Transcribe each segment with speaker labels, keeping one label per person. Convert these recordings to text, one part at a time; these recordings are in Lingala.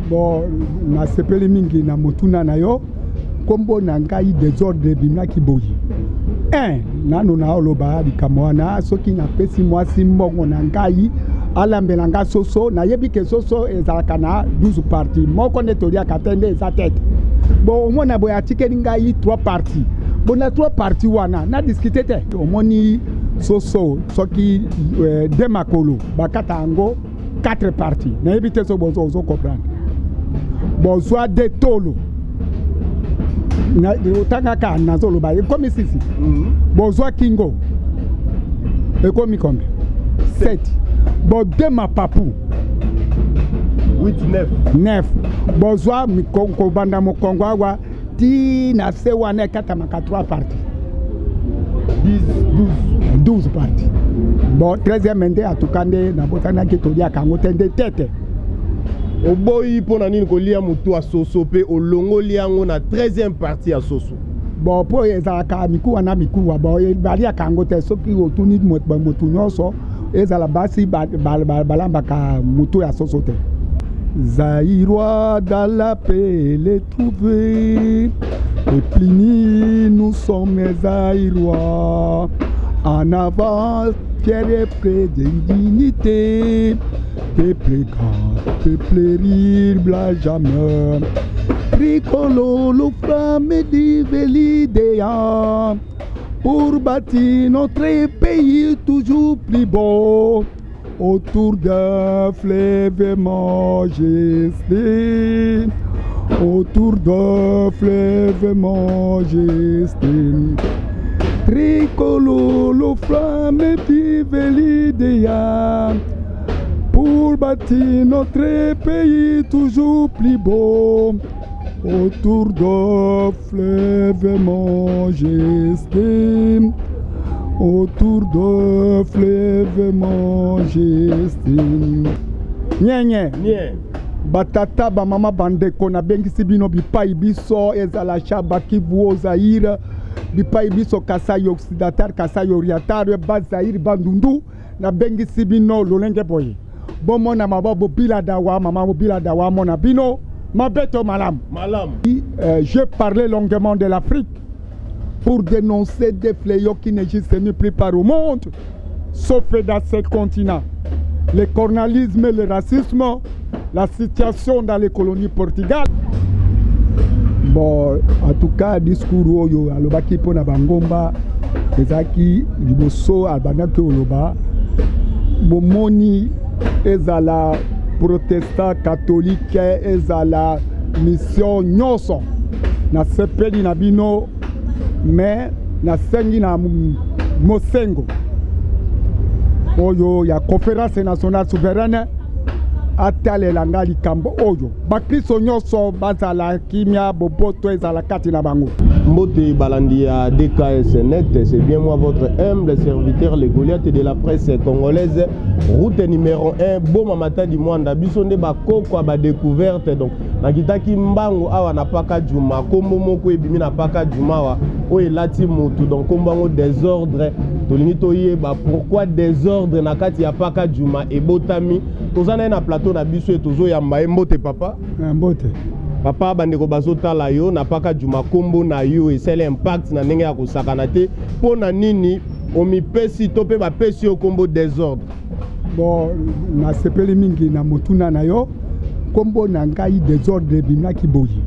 Speaker 1: Bon, nasepeli mingi na motuna na yo. Nkombo na ngai Desordre ebimaki boye. 1 nano naoloba likambo wana, soki napesi mwasi mbongo na ngai alambela nga soso, nayebi ke soso ezalaka na 12 partie, moko nde toliaka te, nde eza tete. Bon, omona boye atikeli ngai 3 partie. Bon, na 3 partie wana na discute te. Omoni soso soki de makolo bakata yango 4 partie, nayebi te soki bozo ozo comprendre. Bozwa de tolo, otangaka nazoloba ekomi sisi. Bozwa kingo ekomi combien? 7. Bo de mapapu?
Speaker 2: 8, 9.
Speaker 1: 9. Bozwa kobanda mokongo awa ti na se wana ekatamaka 3 partie.
Speaker 2: 10, 12.
Speaker 1: 12 partie. Bon, 13e nde atuka nde nabotanaki toliaka yango te, nde tete.
Speaker 2: Oboyi mpo na nini kolia motu ya soso mpe olongoli yango na 13e partie ya soso?
Speaker 1: Bon, mpo ezalaka mikuwa na mikuwa. Bon, baliaka yango te. Soki otuni motu nyonso, ezala basi, balambaka motu ya soso te. Zaïrois, dans la paix les trouver et Pliny, nous sommes Zaïrois. En avant, fiers et près de dignité, peuple grand, peuple rire jamais. Tricolore, la flamme de l'idéal pour bâtir notre pays toujours plus beau autour d'un fleuve majesté, autour d'un fleuve majesté. Tricolore, la flamme vive l'idéal pour bâtir notre pays toujours plus beau autour d'un fleuve majesté, autour de fleuve majesté. Nyenye.
Speaker 2: Nie.
Speaker 1: Batata, bamama, bandeko, nabengisi bino bipai biso, ezala Shaba, Kivu, Zaire, bipai biso Kasai Occidental, Kasai Oriental, Bazaire, Bandundu, nabengisi bino lolenge boye. Bomona mama Bobila Dawa, mama Bobila Dawa mona bino mabe to malamu.
Speaker 2: Malamu.
Speaker 1: J'ai parlé longuement de l'Afrique pour dénoncer des fléaux qui n'existent nulle plus par au monde, sauf dans ces continents. Le colonialisme et le racisme, la situation dans les colonies Portugal. Bon, en tout cas, discours oyo alobaki mpona bangomba ezalaki liboso abandaki oloba. Bomoni, ezala protestant, catholique, ezala mission nyonso, nasepeli na bino, me nasengi na mosengo oyo ya Conférence nationale souveraine atalela nga likambo oyo, bakristo nyonso bazala kimia, boboto ezala kati na bango.
Speaker 2: Mbote balandi ya DKS Net, c'est bien moi, votre humble serviteur, le Goliath de la presse congolaise, route numéro 1, Boma Matadi Mwanda, biso nde bakoko ba découverte. Donc nakitaki mbangu awa na Paka Juma, kombo moko ebimi na Paka Juma wa oyo elati mutu, donc kombo yango Désordre. Tolingi toyeba pourquoi Désordre na kati ya Paka Juma ebotami. Toza na ye na plateau na biso e tozoyamba ye. Mbote papa.
Speaker 1: Mbote.
Speaker 2: Papa, bandeko bazotala yo na Paka Juma, nkombo na yo esali impact na ndenge ya kosakana te. Mpo na nini omipesi to mpe bapesi yo nkombo Désordre?
Speaker 1: Bon, nasepeli mingi na motuna na yo. Nkombo na ngai Desordre ebimaki boye.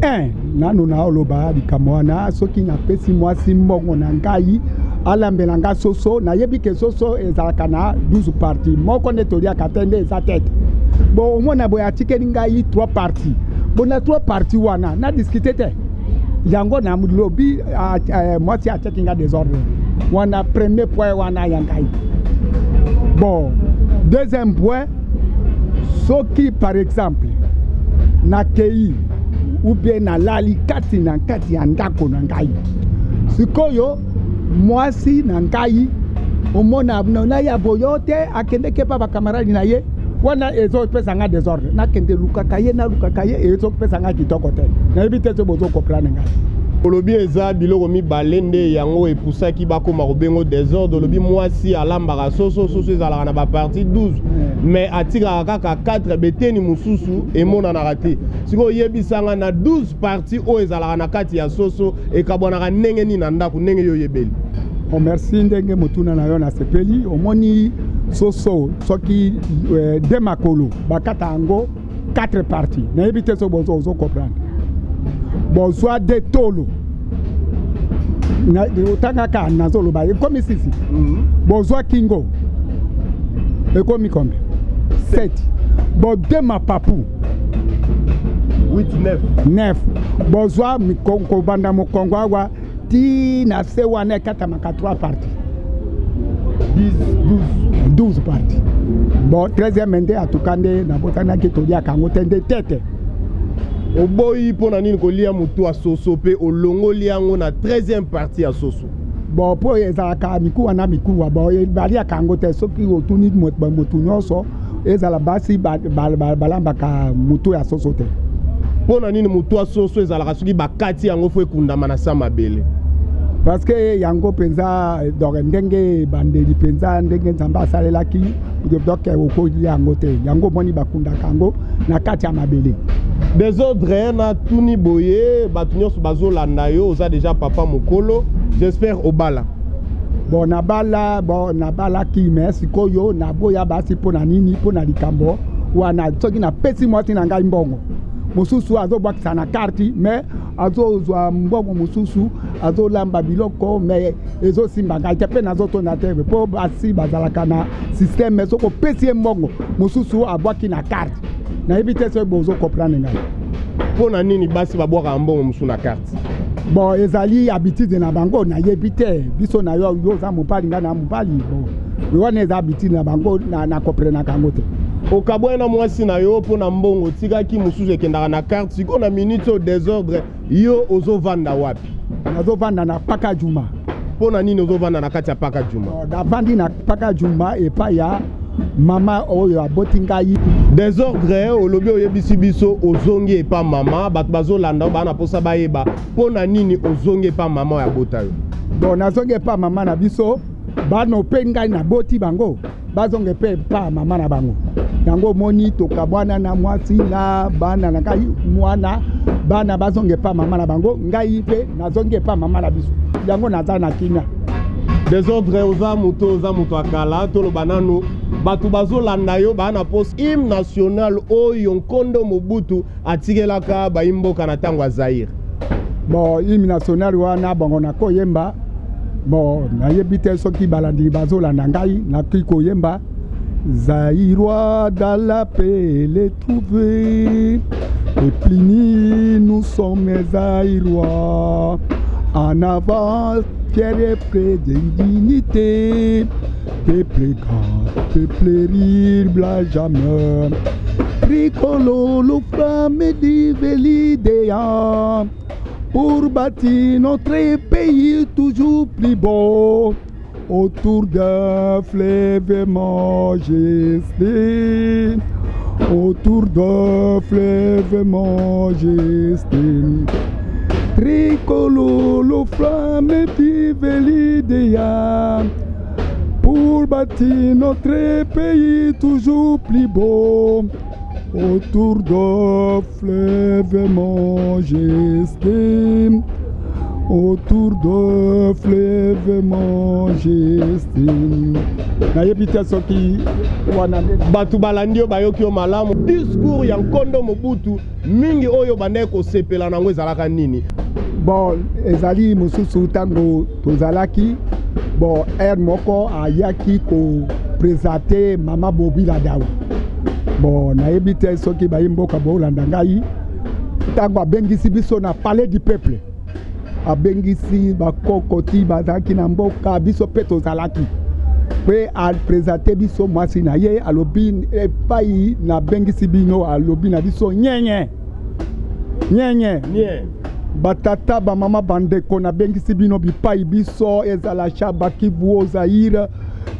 Speaker 1: 1 nano naoloba likambo wana, soki napesi mwasi mbongo na ngai alambela nga soso, nayebi ke soso ezalaka na 12 partie, moko nde toliaka te, nde eza tete. Bon, omona boye atikeli ngai 3 partie. Bon, na 3 partie wana na discute te. Yango na lobi mwasi atiaki nga désordre wana. Premier point wana ya ngai. Bon, deuxième point, soki par exemple nakei ou bien nalali kati na kati ya ndako na ngai, sikoyo mwasi na ngai omona naya boyo te, akendeki epa bakamaradi na ye, wana ezopesa nga désordre. Nakende lukaka ye, nalukaka ye, ezopesa nga kitoko te. Nayebi te so bozo comprendre ngai.
Speaker 2: Olobi eza biloko mibale nde yango epusaki bakóma kobengo Désordre. Olobi mwasi alambaka soso, soso ezalaka na baparties 12, mais atikaka kaka 4, beteni mosusu emonanaka te. Sikoyo oyebisanga, na 12 parties oyo ezalaka na kati ya soso, ekabwanaka ndenge nini na ndako, ndenge yo oyebeli?
Speaker 1: Bon, merci ndenge motuna na yo, nasepeli. Omoni soso, soki de makolo, bakata yango 4 parties. Nayebi te soki bozo ozo comprendre. Bozwa de tolo, otangaka, nazoloba, ekomi sisi. Bozwa kingo, ekomi combien? 7. Bo de mapapu.
Speaker 2: 8, 9.
Speaker 1: 9. Bozwa kobanda mokongo awa ti na se wana, ekatamaka 3 parties.
Speaker 2: 10, 12.
Speaker 1: 12 parties. Bon, 13e nde atuka nde nabotanaki, toliaka yango te, nde tete.
Speaker 2: Oboyi mpo na nini kolia motu ya soso mpe olongoli yango na 13e partie ya soso?
Speaker 1: Bon, mpo ezalaka mikuwa na mikuwa. Bon, baliaka yango te. Soki otuni motu nyonso, ezala basi, balambaka motu ya soso te.
Speaker 2: Mpo na nini motu ya soso ezalaka, soki bakati yango, faut ekundama na sa mabele?
Speaker 1: Parce que yango mpenza, donc ndenge ebandeli mpenza, ndenge Nzambe asalelaki, donc okolia yango te. Yango omoni bakundaka yango na kati ya mabele.
Speaker 2: Désordre, natuni boye, bato nyonso bazolanda yo, oza déjà papa mokolo, j'espère obala?
Speaker 1: Bon, nabala. Bon, nabalaki, mais sikoyo naboya basi. Mpo na nini? Mpo na likambo wana, soki napesi mwasi na ngai mbongo, mosusu azobwakisa na carte, mais azozwa mbongo mosusu, azolamba biloko, mais ezosimba ngai te mpe nazotonda te, mpo basi bazalaka na système, soki opesi ye mbongo, mosusu abwaki na carte. Nayebi te soki bozocomprendre ngai.
Speaker 2: Mpo na nini basi babwakaka mbongo mosusu na carte?
Speaker 1: Bon, ezali habitude na bango, nayebi te. Biso na yo, yo oza mobali, ngai na mobali. Bon, wana eza habitude na bango, na comprenaka yango te.
Speaker 2: Okabwani na mwasi na yo mpo na mbongo otikaki, mosusu ekendaka na carte. Sikoyo na minute oyo, Désordre, yo ozovanda wapi?
Speaker 1: Nazovanda na Paka Juma.
Speaker 2: Mpo na nini ozovanda na kati ya Paka Juma?
Speaker 1: Navandi na Paka Juma epai ya mama oyo aboti ngai.
Speaker 2: Désordre, olobi, oyebisi biso ozongi epa mama. Bato bazolanda yo, baa na mposa bayeba mpo na nini ozongi epa mama oyo abota yo.
Speaker 1: Bon, nazongi epa mama na biso. Bana mpe ngai naboti bango, bazonga mpe epa mama na bango. Yango omoni tokabwana na mwasi na bana na ngai. Mwana, bana bazonga epa mama na bango, ngai mpe nazongi epa mama na biso. Yango naza na kimia.
Speaker 2: Désordre, oza moto ya kala. Toloba nanu, bato bazolanda yo, baa na posa hymne national oyo nkondo Mobutu atikelaka bayimboka na ntango ya Zaire.
Speaker 1: Bon, hymne national wana, bongo nakoyemba. Bon, nayebi te soki balandi bazolanda ngai, nakoki koyemba: Zaïrois, dans la paix les trouver et puni, nous sommes Zaïrois, en avant, fiers et près de dignité, peuple grand, peuple terrible à jamais, tricolore, la flamme vive l'idéal pour bâtir notre pays toujours plus beau autour d'un fleuve majesté, autour d'un fleuve majesté. Tricolore, la flamme vive l'idéal pour bâtir notre pays toujours plus beau autour d'un fleuve majesté, autour de fleuve majesté. Nayebi te soki wana nde.
Speaker 2: Bato balandi yo, bayoki yo malamu. Discours ya nkondo Mobutu mingi oyo bandaki kosepela nango ezalaka nini?
Speaker 1: Bon, ezali mosusu ntango tozalaki, bon, heure moko ayaki koprésenter mama Bobila Dawa. Bon, nayebi te soki bayi mboka boolanda ngai. Ntango abengisi biso na Palais du Peuple, abengisi bakokoti bazalaki na mboka, biso mpe tozalaki mpe, aprésenter biso mwasi na ye. Alobi: "Epai nabengisi bino," alobi na biso nyenye nyenye.
Speaker 2: Nie.
Speaker 1: "Batata, bamama, bandeko, nabengisi bino bipai biso, ezala Shaba, Kivu, Zaire,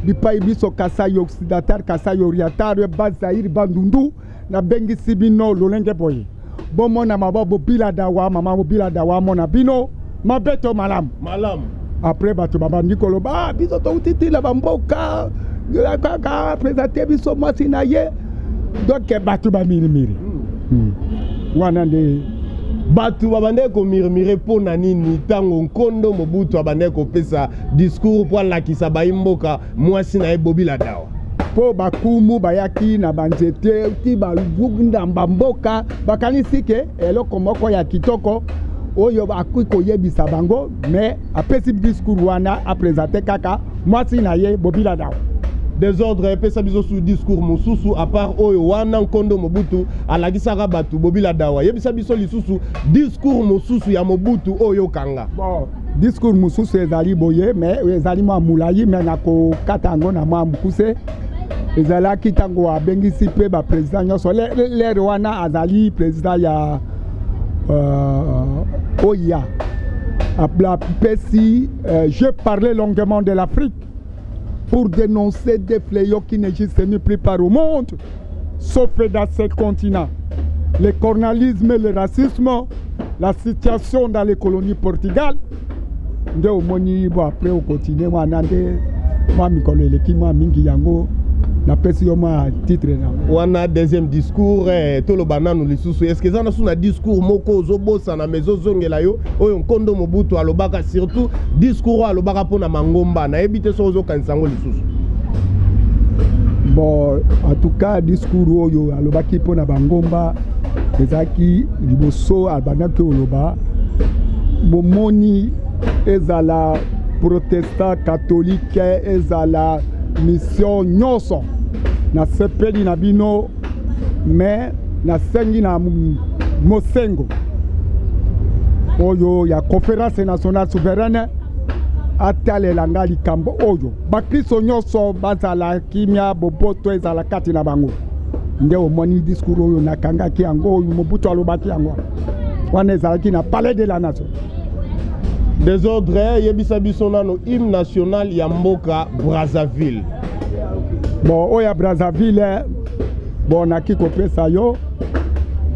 Speaker 1: bipai biso Kasai Occidental, Kasai Oriental, Bazaire, Bandundu, nabengisi bino lolenge boye. Bomona mama Bobila Dawa, mama Bobila Dawa amona bino." Mabe to malamu?
Speaker 2: Malamu.
Speaker 1: Après bato babandi koloba: "Ah, biso touti ntina bamboka kaka présente biso mwasi na ye." Donc bato bamirimiri. Wana nde.
Speaker 2: Bato babandaki komurmurer mpo na nini ntango nkondo Mobutu abandaki kopesa discours mpo alakisa bayi mboka mwasi na ye Bobi Ladawa?
Speaker 1: Mpo bakumu bayaki na banzete ti balunda mboka, bakanisi ke eloko moko ya kitoko oyo akoki koyebisa bango, mais apesi discours wana, aprésenter kaka mwasi na ye Bobi Ladawa.
Speaker 2: Désordre, epesa biso su discours mosusu à part oyo wana nkondo Mobutu alakisaka bato Bobi Ladawa. Yebisa biso lisusu discours mosusu ya Mobutu oyo okanga.
Speaker 1: Bon, discours mosusu ezali boye, mais ezali mwa molai, mais nakokata yango na mwa mokuse. Ezalaki ntango abengisi mpe baprésident nyonso. L'heure wana azali président ya OUA. Apesi "Je parlais longuement de l'Afrique pour dénoncer des fléaux qui n'existent nulle part au monde, sauf dans ce continent: le colonialisme et le racisme, la situation dans les colonies Portugal." Nde omoni bo après okontinue wana nde mwa mikolo eleki mwa mingi, yango napesi yo mwa titre nango.
Speaker 2: Wana deuxième discours. Toloba nanu lisusu, est-ce eza na su na discours moko ozobosana mais ezozongela yo, oyo nkondo Mobutu alobaka, surtout discours oyo alobaka mpona mangomba? Nayebi te soki ozokanisa yango lisusu.
Speaker 1: Bon, en tout cas discours oyo alobaki mpona bangomba ezalaki liboso. Abandaki koloba: "Bomoni, ezala protestant, catholique, ezala mission nyonso, nasepeli na bino, mais nasengi na mosengo oyo ya Conférence nationale souveraine atalela nga likambo oyo, bakristo nyonso bazala kimia, boboto ezala kati na bango." Nde omoni discours oyo nakangaki yango, oyo Mobutu alobaki yango wana, ezalaki na Palais de la Nation.
Speaker 2: Désordre, yebisa biso nano hymne national ya mboka Brazzaville.
Speaker 1: Bon, oyo ya Brazzaville, bon, naki kopesa yo,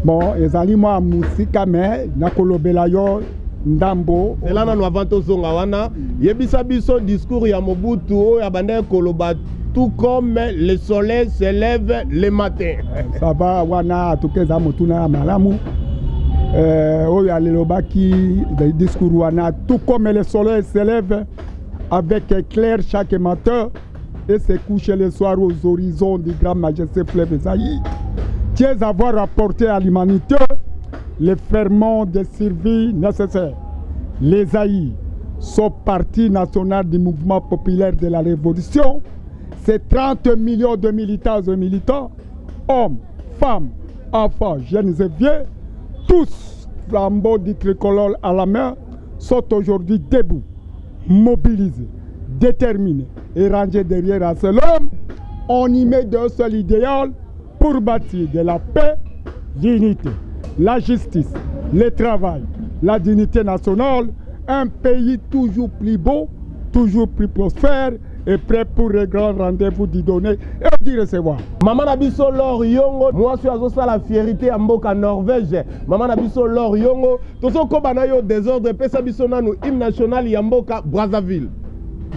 Speaker 1: bon, ezali mwa mosika, mais nakolobela yo ndambo.
Speaker 2: Zela nano, avant tozonga wana, yebisa biso discours ya Mobutu oyo abandaki koloba: "Tout comme le soleil se lève le matin."
Speaker 1: Ça va, wana atuka eza motuna ya malamu. Oyo alelobaki discours wana: "Tout comme le soleil se lève avec éclair chaque matin et se couche le soir aux horizons du grand majesté fleuve Zaïre, tiens à avoir apporté à l'humanité le ferment de survie nécessaire. Le Zaïre, son parti national du mouvement populaire de la révolution, c'est 30 millions de militants et militants, hommes, femmes, enfants, jeunes et vieux, tous flambeaux du tricolore à la main, sont aujourd'hui debout, mobilisés, déterminés et rangés derrière un seul homme, animés d'un seul idéal pour bâtir de la paix, l'unité, la justice, le travail, la dignité nationale, un pays toujours plus beau, toujours plus prospère et prêt pour le grand rendez-vous d'y donner et d'y recevoir."
Speaker 2: Mama na biso Lor Yongo, mwasi oyo azosala fierté ya mboka Norvège, mama na biso Lor Yongo, tozokoba na yo. Désordre, epesa biso nanu hymne national ya mboka Brazzaville.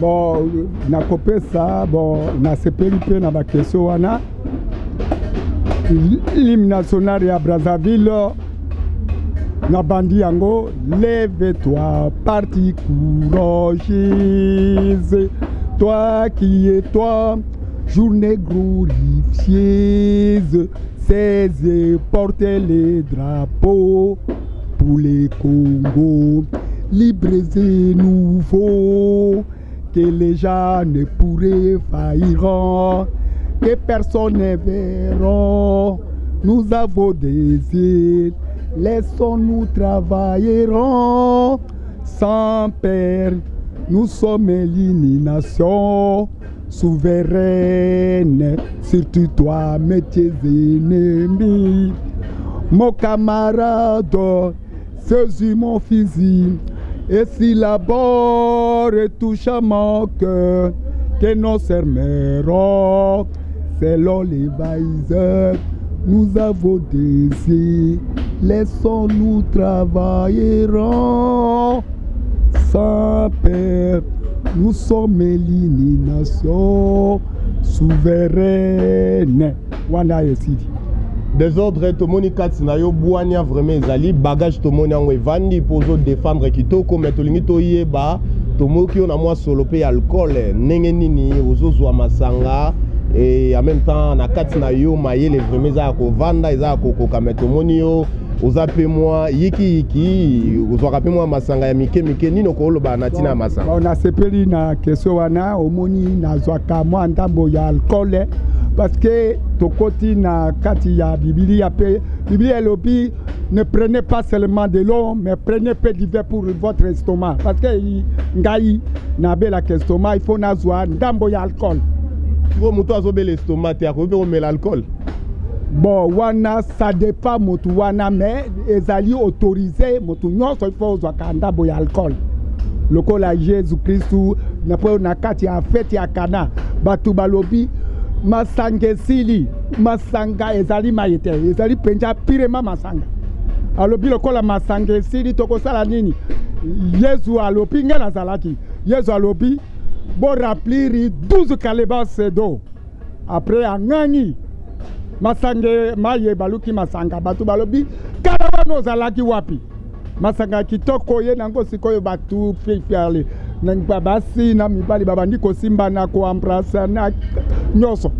Speaker 1: Bon, nakopesa. Bon, nasepeli mpe na baquestion wana. L'hymne national ya Brazzaville, nabandi yango: "Lève-toi, partie courageuse, toi qui es toi journée glorifieuse, saisis, porte les drapeaux pour les Congo libres et nouveaux, que les gens ne pourraient faillir, que personne ne verra. Nous avons des yeux, laissons-nous travailler sans peur. Nous sommes une nation souveraine, surtout toi, métiers ennemis. Mon camarade, saisis mon fusil, et si la bord touche à mon cœur, que nos sermerons, selon les vaiseurs, nous avons des yeux, laissons-nous travailler." Sans peur, nous sommes une nation souveraine. Wana esili.
Speaker 2: Désordre, tomoni kati na yo bwania vraiment ezali bagage, tomoni yango evandi mpo ozodéfendre kitoko. Mais tolingi toyeba, tomoki yo na mwa solo mpe ya alcool, ndenge nini ozozwa masanga e en même temps na kati na yo mayele vraiment eza ya kovanda, eza ya kokoka? Mais tomoni yo oza mpe mwa yikiyiki, ozwaka mpe mwa masanga ya mike mike. Nini okoloba na ntina ya masanga?
Speaker 1: Bon, nasepeli na question wana. Omoni, nazwaka mwa ndambo ya alcool parce que tokoti na kati ya Bibilia, mpe Bibilia elobi: "Ne prenez pas seulement de l'eau, mais prenez peu du vin pour votre estomac." Parce que ngai nabelaka estomac, il faut nazwa ndambo ya alcool.
Speaker 2: Sikoyo moto azobela estomac te, akoki mpe komela alcool?
Speaker 1: Bon, wana ça dépend motu wana, mais ezali autorisé. Motu nyonso, il faut ozwaka ndambo ya alcool lokola Jésus Kristu. Na mpo na kati ya fête ya Kana, bato balobi masanga esili. Masanga ezali mai te, ezali mpenza purement masanga. Alobi lokola masanga esili, tokosala nini? Yesu alobi, ngai nazalaki, Yesu alobi: "Boremplir 12 calebasses d'eau." Après angangi masanga, maye baluki masanga. Bato balobi: "Kala wana ozalaki wapi? Masanga ya kitoko ye nango." Sikoyo bato fiale, basi na mibali babandi kosimbana, koembrasser na nyonso.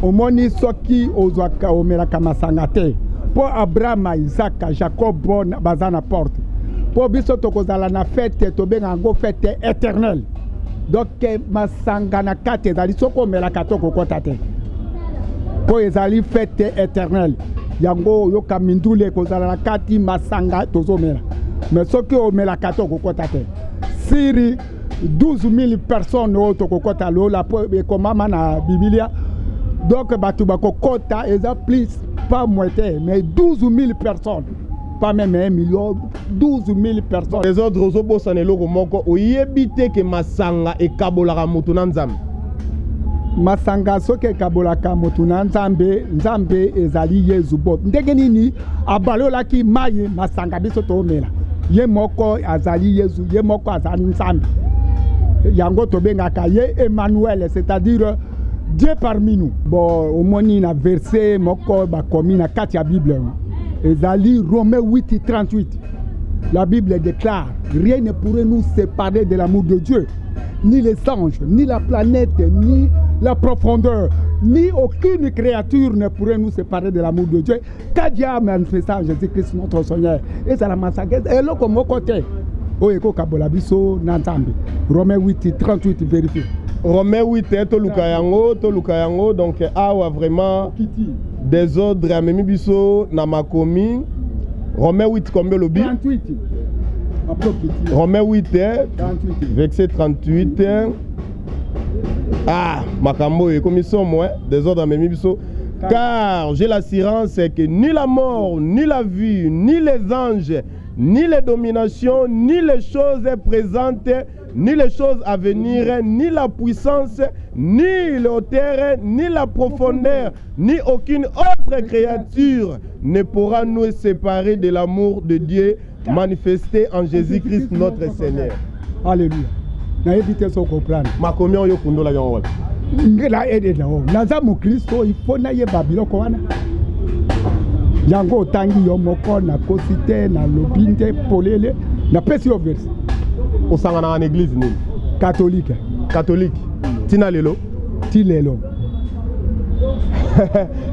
Speaker 1: Omoni, soki ozwaka, omelaka masanga te, mpo Abrahama, Isaka, Jacob baza na porte, mpo biso tokozala na fête, tobenga yango fête éternelle. Donc masanga na kati ezali, soki omelaka te, okokɔta te, mpo ezali fête éternelle. Yango oyoka mindule ekozala na kati, masanga tozomela. Mais soki omelaka te, okokɔta te. Sur 12 000 personnes oyo tokokɔta lola, mpo ekomama na Bibilia, donc bato bakokɔta eza plus pas moins te, mais 12 000 personnes, pas même 1 million, 12 000 personnes.
Speaker 2: Les autres, ozobosana eloko moko. Oyebi te ke masanga ekabolaka moto na Nzambe?
Speaker 1: Masanga soki ekabolaka motu na Nzambe, Nzambe ezali Yezu. Bo ndenge nini abalolaki mai masanga biso toomela? Ye moko azali Yezu, ye moko azali Nzambe. Yango tobengaka ye Emmanuel, c'est-à-dire Dieu parmi nous. Bon, omoni, na verset moko bakomi na kati ya Bible, ezali Romain 8 38. La Bible déclare: "Rien ne pourrait nous séparer de l'amour de Dieu, ni les anges, ni la planète, ni la profondeur, ni aucune créature ne pourrait nous séparer de l'amour de Dieu car Dieu a manifesté en Jésus-Christ notre Seigneur." Ezala masanga, eloko moko te oyo ekokabola biso na Nzambe. Romain 8 38, vérifie.
Speaker 2: Romain 8, toluka yango, toluka yango. Donc awa vraiment Désordre amemi biso na makomi. Romain 8 combien olobi?
Speaker 1: 38. Après okiti.
Speaker 2: Romain 8
Speaker 1: 38.
Speaker 2: Verset 38. Ah, makambo oyo ekomi somo. Désordre amemi biso: "Car j'ai l'assurance que ni la mort, ni la vie, ni les anges, ni les dominations, ni les choses présentes, ni les choses à venir, ni la puissance, ni la hauteur, ni la profondeur, ni aucune autre créature ne pourra nous séparer de l'amour de Dieu manifesté en Jésus-Christ notre Seigneur."
Speaker 1: Alléluia. Nayebi te so comprendre.
Speaker 2: Makomi oyo okundolaki yango wapi?
Speaker 1: Ngela ede na o naza mokristo, il faut nayeba biloko wana. Yango otangi yo moko, nakosi te, nalobi nde polele, napesi yo verset.
Speaker 2: Osanganaka na église nini?
Speaker 1: Catholique.
Speaker 2: Catholique ntina lelo?
Speaker 1: Ti lelo.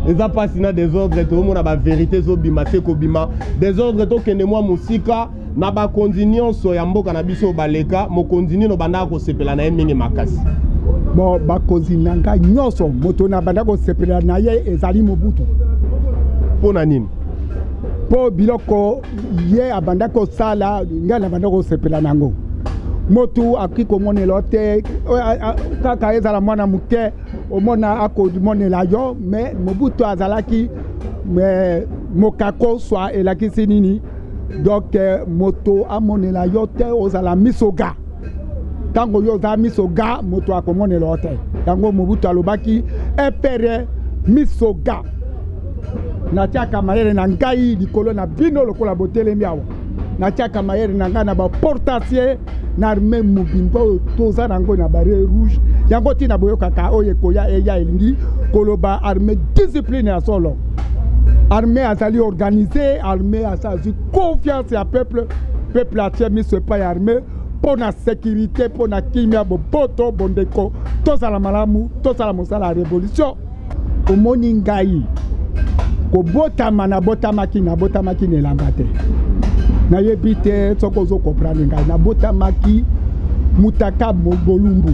Speaker 2: Eza mpasi na Désordre, tozomona bavérité ezobima se kobima. Désordre, tokende mwa mosika. Na bakonzi nyonso ya mboka na biso baleka, mokonzi nini obandaka kosepela na ye mingi makasi?
Speaker 1: Bon, bakonzi na ngai nyonso, moto na banda kosepela na ye ezali Mobutu.
Speaker 2: Mpo na nini?
Speaker 1: Mpo biloko ye abanda kosala, ngai na banda kosepela nango. Motu akoki komonela te, kaka ezala mwana moke, omona akomonela yo. Mais Mobutu azalaki me mokako swa elakisi nini. Donc moto amonela yo te, ozala miso ga. Ntango yo oza miso ga, moto akomonela yo te. Yango Mobutu alobaki: "Epere miso ga, natiaka mayele na ngai likolo na bino lokola botelemi awa." Natiaka mayele na ngai na baportacier na arme mobimba oyo toza nango na barriere rouge. Yango ntina boyokaka oyo ekoya eya, elingi koloba arme discipline ya solo. Arme azali organise, arme azwi confiance ya peuple, peuple atie miso epai ya arme mpo na sécurité, mpo na kimia, boboto, bondeko, tozala malamu, tosala mosala ya révolution. Omoni ngai kobotama, nabotamaki na elamba te. Nayebi te soki ozokomprendre ngai. Nabotamaki mutaka bolumbu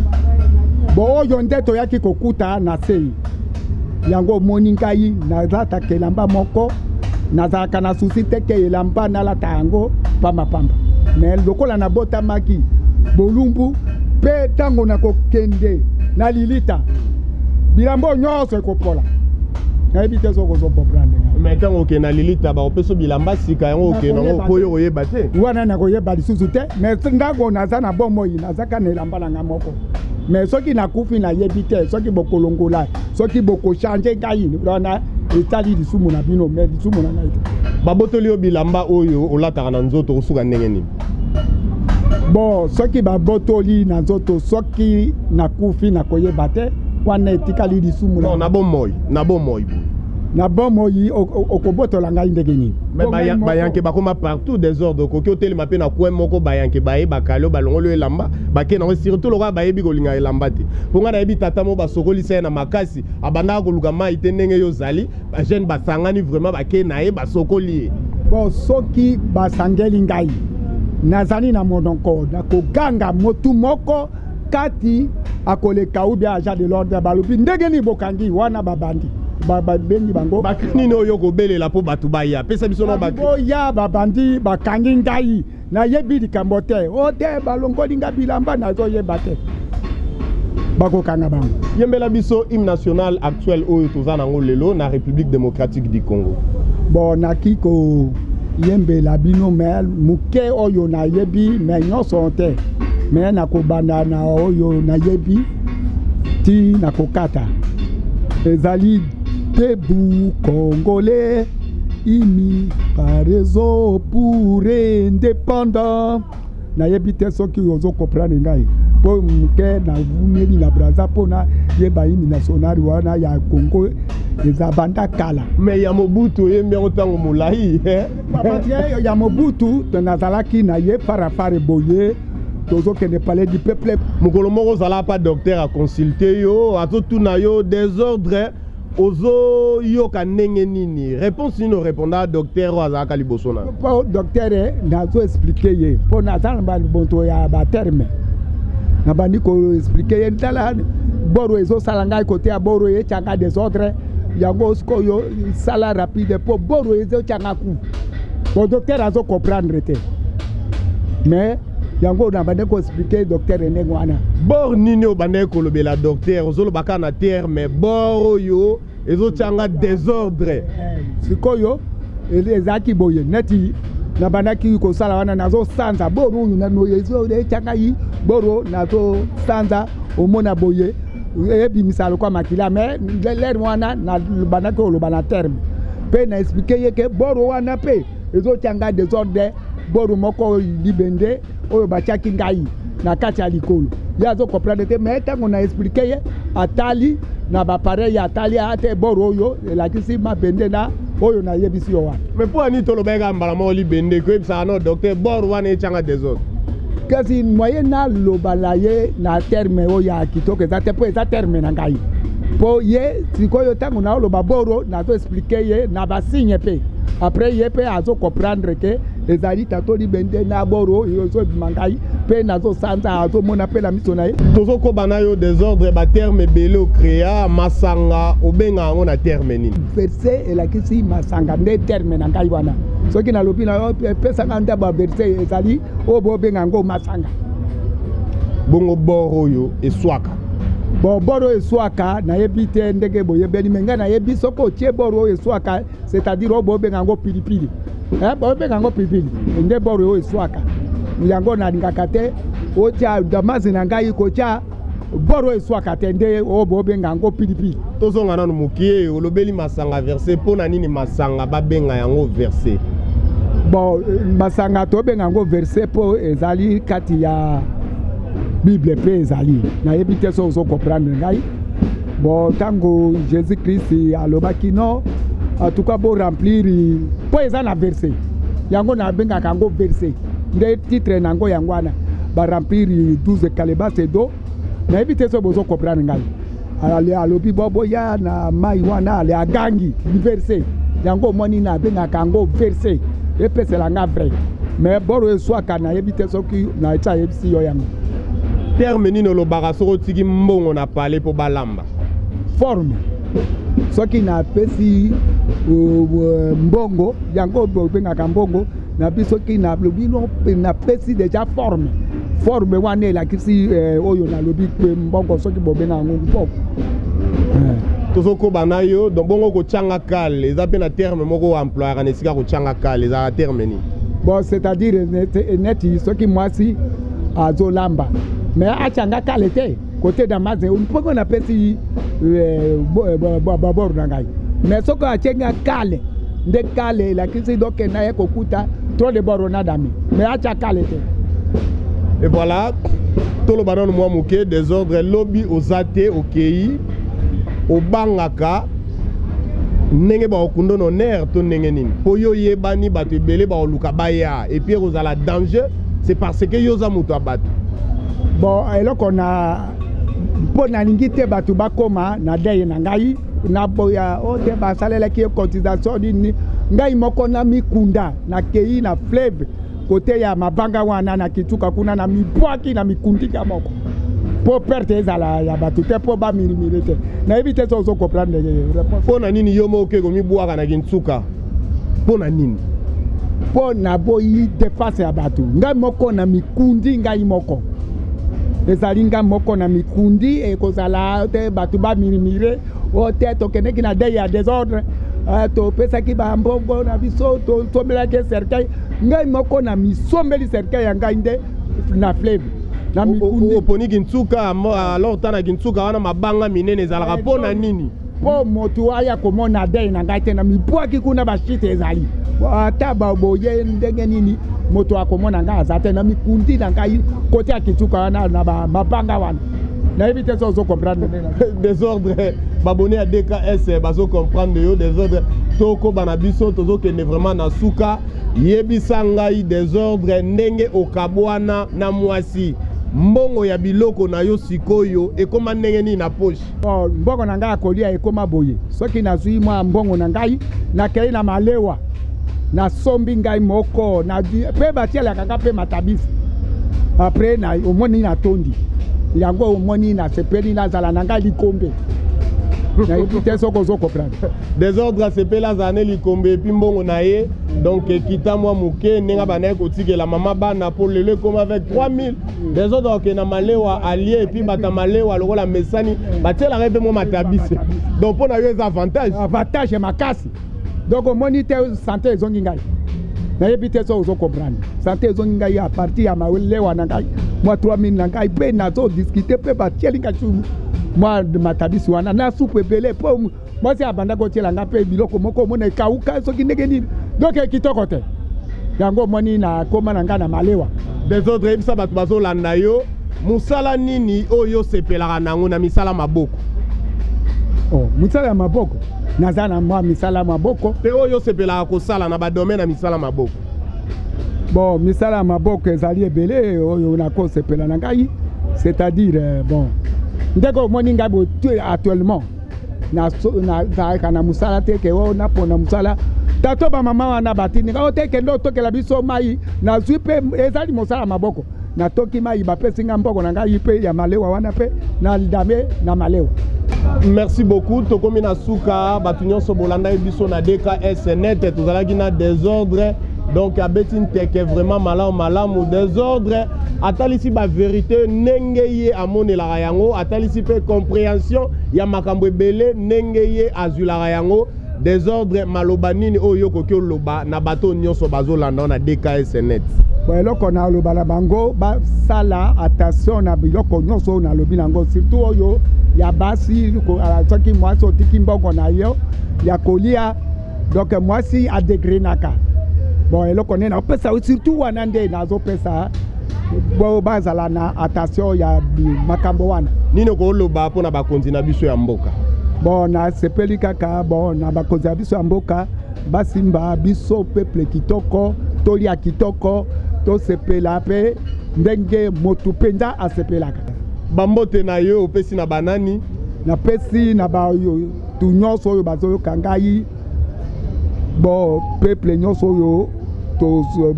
Speaker 1: bo oyo nde toyaki kokuta na sei. Yango omoni ngai nalataka elamba moko, nazalaka na souci te ke elamba nalata yango pambapamba. Me lokola nabotamaki bolumbu, mpe ntango nakokende na lilita, bilamba oyo nyonso ekopola. Nayebi te soki ozokomprendre ngai.
Speaker 2: Mais ntango okende na lilita, bakopesa bilamba sika. Yango okende yango mpo oyo koyeba te.
Speaker 1: Wana nakoyeba lisusu te. Mais ntango naza na bomoi, nazaka na elamba na ngai moko. Mais soki nakufi, nayebi te soki bokolongola, soki bokochange ngai, wana etali lisumu na bino, mais lisumu na ngai te.
Speaker 2: Babotoli yo bilamba oyo olataka na nzoto, osuka ndenge nini?
Speaker 1: Bon, soki babotoli na nzoto, soki nakufi, nakoyeba te. Wana etikali lisumu.
Speaker 2: Non, na bomoi, na bomoi boye.
Speaker 1: Na bomoi, okobotola ngai ndenge nini?
Speaker 2: Mais bayanke bakoma partout, désordre. Okoki otelema mpe na coin moko, bayanke baye, bakali oyo, balongoli oyo elamba, bake nango. Surtout lokola bayebi kolinga elamba te. Mpo ngai nayebi tata moko, basokolisa ye na makasi, abandaka koluka mai te. Ndenge yo ozali, bajeune basangani vraiment, bake na ye, basokoli ye.
Speaker 1: Bon, soki basangeli ngai, nazali na monoko, nakoganga. Motu moko kati akoleka ou bien agent de l'ordre, balobi ndenge nini bokangi wana, babandi babengi bango.
Speaker 2: Bakri nini oyo kobelela mpo bato baya? Pesa biso na bakri.
Speaker 1: Boya, babandi bakangi ngai, nayebi likambo te. O te, balongoli nga bilamba, nazoyeba te, bakokanga bango.
Speaker 2: Yembela biso hymne national actuel oyo toza nango lelo na République démocratique du Congo.
Speaker 1: Bon, naki koyembela bino me moke oyo nayebi, me nyonso te. Me nakobanda na oyo nayebi ti nakokata. Ezali: Debout Congolais, unis par raison pour indépendant. Nayebi te soki ozokomprendre ngai, mpo moke navumeli na Braza mpo nayeba hymne national wana ya Congo. Eza banda kala.
Speaker 2: Mais ya Mobutu oyembi yango ntango molai.
Speaker 1: Parce ya Mobutu, nazalaki na ye farafare boye, tozokende Palais du Peuple.
Speaker 2: Mokolo moko ozala pa docteur, aconsulte yo, azotuna yo: désordre, ozoyoka ndenge nini? Réponse nini orépondaka docteur oyo azalaka liboso na?
Speaker 1: Mpo docteur, nazo expliquer ye, mpo naza na bamoto ya baterme. Nabandi koexpliquer ye: tala, boro ezosala ngai kote ya boro, etyanga désordre. Yango sikoyo sala rapide mpo boro ezotyanga ku. Bon, docteur azocomprendre te, mais yango nabandi koexpliquer docteur ndenge wana.
Speaker 2: Bor nini oyo bandaki kolobela docteur? Ozoloba kaka na terme bor oyo ezotyanga désordre.
Speaker 1: Sikoyo ezalaki boye: neti nabandaki kosala wana, nazosanza boro oyo nano etyanga ngai boro, nazosanza, omona boye ebimisa lokwa makila. Mais l'heure wana nabandaki koloba na terme mpe na expliquer ye ke boro wana mpe ezotia ngai désordre, boro moko libende oyo batiaki ngai na kati ya likolo. Ye azocomprendre te, mais ntango na expliquer ye, atali na baappareil, atali ate boro oyo elakisi mabende na oyo nayebisi yo wana.
Speaker 2: Mais mpo ani tolobaki kaka mbala moko libende, koyebisaka no docteur bor wana etyanga désordre?
Speaker 1: Kasi moyen naloba na ye na terme oyo ya kitoko eza te, mpo eza terme na ngai. Mpo ye sikoyo, ntango naoloba boro, nazo expliquer ye na basigne mpe après ye mpe azocomprendre ke ezali tato libende na boro oyo ezobima ngai mpe nazosanza, azomona mpe na miso na ye.
Speaker 2: Tozokoba na yo, désordre. Baterme ebele ocréa. Masanga, obenga yango na terme nini?
Speaker 1: Verse elakisi masanga, nde terme na ngai wana. Soki nalobi na yo epesanga nde baverse, ezali oyo bobenga yango masanga.
Speaker 2: Bongo bor oyo eswaka?
Speaker 1: Bon, bor oyo eswaka, nayebi te ndenge boyebeli, me ngai nayebi soki otie bor oyo eswaka, c'est-à-dire oyo bobenga yango pilipili, bobenga yango pilipili, nde bor oyo eswaka. Yango nalingaka te otia damasi na ngai, kotia bor oyo eswaka te, nde oyo bobenga yango pilipili.
Speaker 2: Tozonga nanu mokie. Olobeli masanga verse. Mpo na nini masanga babenga yango verse?
Speaker 1: Bon, masanga tobenga yango verset mpo ezali kati ya Bible mpe ezali, nayebi te so ozo comprendre ngai. Bon, ntango Jésus Christ alobaki non, en tout cas bo remplir, mpo eza na verset yango, nabengaka yango verset nde titre na yango, yango wana baremplir 12 calebasse d'eau. Nayebi te so bozo comprendre ngai. Ale alobi bo boya na mai wana, ale agangi verset yango, omoni nabengaka yango verset, epesela nga vrai, mais boro eswaka, nayebi te soki naeti ayebisi yo yango.
Speaker 2: Terme nini olobaka soki otiki mbongo na pale mpo balamba?
Speaker 1: Forme. Soki napesi mbongo yango, bobengaka mbongo na biso, soki nalobi no, napesi déjà forme. Forme wana elakisi oyo nalobi mbongo, soki bobenga yango mbongo.
Speaker 2: Tozokoba na yo. Donc bongo kotyanga kale eza mpe na terme moko oemployaka na esika kotyanga kale, ezalaka terme nini?
Speaker 1: Bon, c'est-à-dire neti soki mwasi azolamba mais atyanga kale te kote na maze mpongo, napesi babord na ngai, mais soki atyenga kale nde kale elakisi donc naye kokuta trop de bord na dame, mais atya kale te.
Speaker 2: Et voilà, toloba nano mwa moke. Désordre, lobi oza te, okei, obangaka ndenge bakokunda na honneur to ndenge nini? Mpo yo oyebani, bato ebele bakoluka baya, et puis ekozala danger, c'est parce que yo oza moto ya bato.
Speaker 1: Bon, eloko na mpo nalingi te bato bakóma na deuil na ngai naboya o te basalelaki ye cotisation nini. Ngai moko na mikunda, nakei na fleuve kote ya mabanga wana na kituka kuna, na mibwaki na mikundika moko mpo perte ezala ya bato te, mpo bamilimili te. Nayebi te so ozo comprendre réponse.
Speaker 2: Mpo na nini yo moko oke komibwaka na Kintsuka? Mpo na nini?
Speaker 1: Mpo naboyi dépense ya bato. Ngai moko na mikundi, ngai moko ezali ngai moko na mikundi, ekozala te bato bamilimile o te tokendeki na deuil ya Désordre, topesaki bambongo na biso, tosombelaki cercueil. Ngai moko na misombeli cercueil ya ngai nde na fleuve na mikundi.
Speaker 2: Oponi Kintsuka, alors ta na Kintsuka wana mabanga minene ezalaka, mpo na nini?
Speaker 1: Mpo moto aya komona deuil na ngai te. Na mibwaki kuna, bashite ezali, ata baboye ndenge nini, moto akomona ngai aza te. Na mikundi na ngai kote ya Kintsuka wana na mabanga wana. Nayebi te so ozo comprendre.
Speaker 2: Désordre, babone ya DKS bazo comprendre yo. Désordre, tokoba na biso, tozokende vraiment na suka. Yebisa ngai, Désordre, ndenge okabwana na mwasi, mbongo ya biloko na yo sikoyo ekóma ndenge nini na poche?
Speaker 1: Bon, mbongo na ngai ya kolia ekóma boye: soki nazwi mwa mbongo na ngai, nakei na malewa, nasombi ngai moko mpe batielaka nga mpe matabisi. Après na omoni natondi yango, omoni nasepeli, nazala na ngai likombe. Nayebi te soki ozo comprendre.
Speaker 2: Désordre asepeli, azala ne likombe, et puis mbongo na ye donc ekita mwa moke ndenge bandaki kotikela mama bana, mpo lelo ekoma avec 3000. Désordre akokende na malewa, alie, et puis bato ya malewa lokola mesani batielaka ye mpe mwa matabisi. Donc mpo na yo eza avantage?
Speaker 1: Avantage makasi. Donc omoni te, santé ezongi ngai. Nayebi te so ozo comprendre. Santé ezongi ngai à partir ya malewa na ngai, mwa 3000 na ngai, mpe nazodiscuter mpe batieli ngai su mwa matabisi wana na supu ebele, mpo mwasi abanda kotiela ngai mpe biloko moko, omona ekauka soki ndenge nini, donc ekitoko te. Yango omoni nakóma na ngai na malewa.
Speaker 2: Désordre, yebisa bato bazolanda yo, mosala nini oyo osepelaka nango na misala maboko?
Speaker 1: Oh, misala ya maboko, naza na mwa misala ya maboko.
Speaker 2: Mpe oyo osepelaka kosala na badomaine ya misala maboko?
Speaker 1: Bon, misala ya maboko ezali ebele oyo nakosepela na ngai, c'est-à-dire bon, ndenge omoni ngai boye actuellement, nazalaka na mosala te ke oyo napona mosala. Tato bamama wana batindi ngai o te, kende otokela biso mai. Nazwi mpe ezali mosala maboko, natoki mai, bapesi ngai mbongo na ngai mpe ya malewa wana, mpe na dame na malewa.
Speaker 2: Merci beaucoup. Tokomi na suka. Bato nyonso bolandaki biso na DKS Net, tozalaki na Désordre. Donc abeti nteke vraiment malamu malamu. Désordre atalisi bavérité ndenge ye amonelaka yango, atalisi mpe compréhension ya makambo ebele ndenge ye azwilaka yango. Désordre, maloba nini oyo okoki oloba na bato nyonso bazolanda na DKS Net?
Speaker 1: Bon, eloko naloba na bango, basala attention na biloko nyonso oyo nalobi nango, surtout oyo ya basi. Soki mwasi otiki mbongo na yo ya kolia, donc mwasi adégrenaka. Bon, eloko nde nakopesa surtout wana nde nazopesa bo bazala na attention ya makambo wana.
Speaker 2: Nini okoloba mpona bakonzi na biso ya mboka?
Speaker 1: Bon, nasepeli kaka bon na bakonzi ya biso ya mboka basimba biso peuple kitoko, tolia kitoko, tosepela mpe ndenge motu mpenza asepelaka.
Speaker 2: Bambote na yo opesi na banani?
Speaker 1: Napesi na bato nyonso oyo bazoyoka ngai, bon, peuple nyonso oyo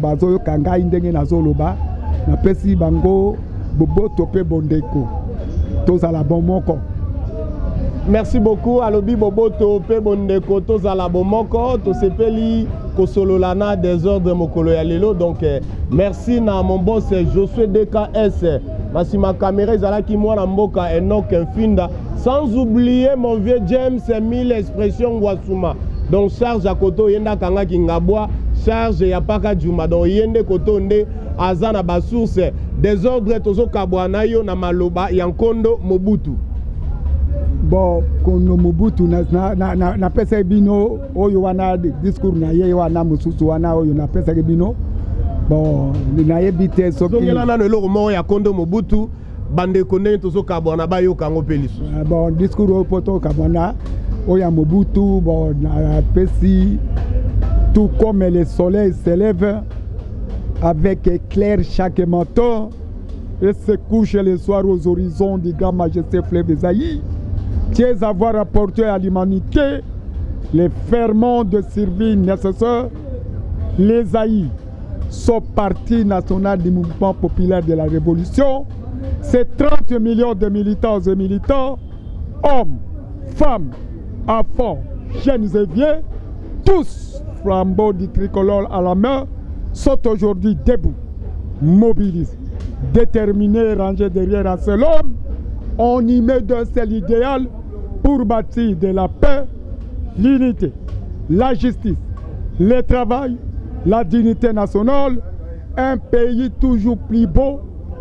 Speaker 1: bazoyoka ngai ndenge nazoloba, napesi bango boboto mpe bondeko, tozala bon moko.
Speaker 2: Merci beaucoup. Alobi boboto mpe bondeko, tozala bomoko. Tosepeli kosolola na Désordre mokolo ya lelo. Donc merci na mon boss Josué DKS, na nsima caméra ezalaki mwana mboka Enoch Mfinda, sans oublier mon vieux James Mille Expression Ngwasuma. Donc charge ya koto ye nde akangaki ngabwa, charge ya paka juma, donc ye nde koto nde aza na basource. Désordre, tozokabwa na yo na maloba ya Nkondo Mobutu.
Speaker 1: Bon, Kondo Mobutu, napesaki bino oyo wana discours na ye wana mosusu wana oyo napesaki bino. Bon, nayebi te soki
Speaker 2: Zongela nano eloko moko ya Kondo Mobutu, bandeko, ndenge tozokabwana bayoka yango mpe lisusu.
Speaker 1: Bon, discours oyo mpo tokabwana oyo ya Mobutu, bon, napesi: tout comme le soleil s'élève avec éclair chaque matin et se couche le soir aux horizons du grand majesté fleuve Zaïre, tu avoir apporté à l'humanité les ferments de survie nécessaires, les Zaïre, son parti national du mouvement populaire de la révolution, c'est 30 millions de militants et militants, hommes, femmes, enfants, jeunes et vieux, tous flambeaux du tricolore à la main, sont aujourd'hui debout, mobilisés, déterminés, rangés derrière un seul homme, on y met d'un seul idéal pour bâtir de la paix, l'unité, la justice, le travail, la dignité nationale, un pays toujours plus beau,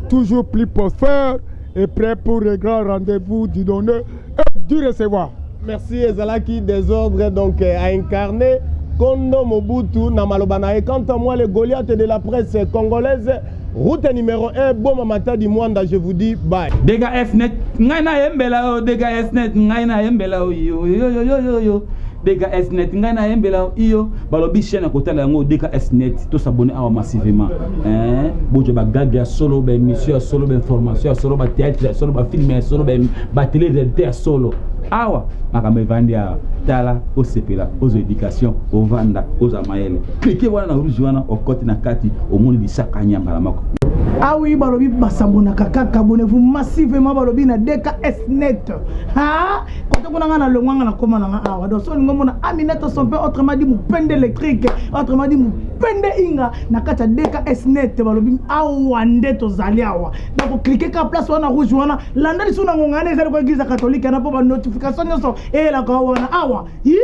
Speaker 1: toujours plus prospère et prêt pour le grand rendez-vous du donner et du recevoir.
Speaker 2: Merci. Ezalaki Désordre, donc a incarné Kondo Mobutu na maloba na ye. Quant à moi, le Goliath de la presse congolaise, route numéro 1, Boma Matadi Mwanda, je vous dis bye.
Speaker 3: DKS Net, ngai nayembela o DKS Net, ngai nayembela o yo yo yo yo yo yo DKS Net, ngai nayembela o iyo. Balobi chaîne ya kotala yango DKS Net. Tos'abonner awa massivement, hein? Bozwa bagage ya solo, baémission ya solo, bainformation ya solo, bathéâtre ya solo, bafilm ya solo, batélé réalité ya solo. Awa makambo evandi awa. Tala, osepela, ozwa éducation, ovanda, ozwa mayele. Clique wana na rouge wana, okoti na kati, omoni lisaka nyambala moko.
Speaker 4: Ah oui, balobi basabonaka kaka, abonnez-vous massivement. Balobi na DKS Net. Ha, kote kuna nga na longwanga na koma na nga awa. Donc so olingo mona Aminata son père, autrement dit mopende électrique, autrement dit mopende inga na kati ya DKS Net. Balobi awa nde tozali awa. Donc clique ka place wana rouge wana, landa lisusu na ngonga wana ezali ko église catholique wana, mpo banotification nyonso eyelaka wana awa. Yi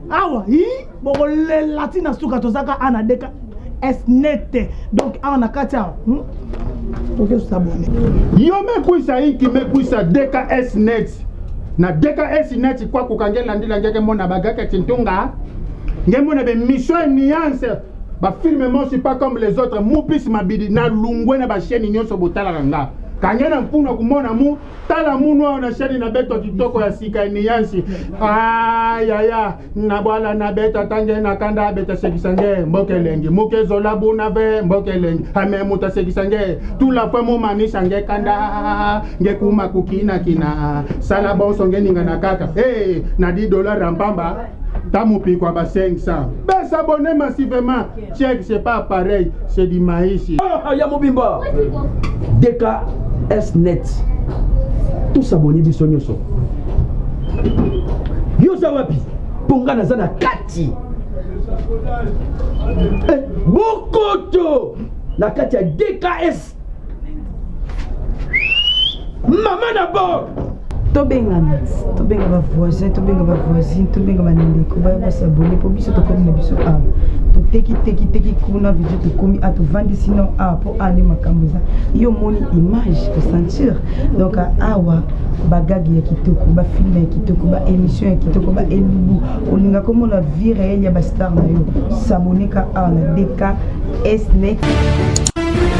Speaker 4: awa yi bokolela ntina suka. Tozaka a na DKS Net. Donc awa na kati awa, Toke s'abonner.
Speaker 5: Yo mekwisa inki mekwisa DKS Net na DKS Net kwa kukange landila ngeke mona bagake tintunga nge mona be mission et nuance bafilme mosi pas comme les autres mupisi mabidi na lungwe na bachaîne nyonso botalaka nga kange na mpuna kumona mu tala munu awa na chaîne na beto kitoko ya sika ya nuance. Ayaya na bwala na beta tange na kanda abeta sekisa nge mboka elengi muke ezola buna ve mboka elengi ame mutu asekisa nge tula fwe mumanisa nge kanda nge kuma kukinakina sala bonso nge ninga na kaka hey, na 10 dollar rampamba tamupikwa ba 500 bes'abonner massivement. Check, c'est pas pareil, c'est du maïs.
Speaker 6: Ya mobimba DKS Net, tos'abonner biso nyonso. Yo oza wapi? Mpo nga naza na kati bokoto na kati ya DKS mama na bord.
Speaker 7: Tobengana, tobenga bavoisin, tobenga bavoisine, tobenga bandeko baya basabone, mpo biso tokomi na biso awa, toteki teki teki kuna video, tokomi a tovandisi no awa, mpo awa nde makambo eza. Yo omoni image osentir. Donc awa bagage ya kitoko, bafilme ya kitoko, baémission ya kitoko, baelubu. Olinga komona vie réelle ya bastar na yo, saboneka awa na DKS Net.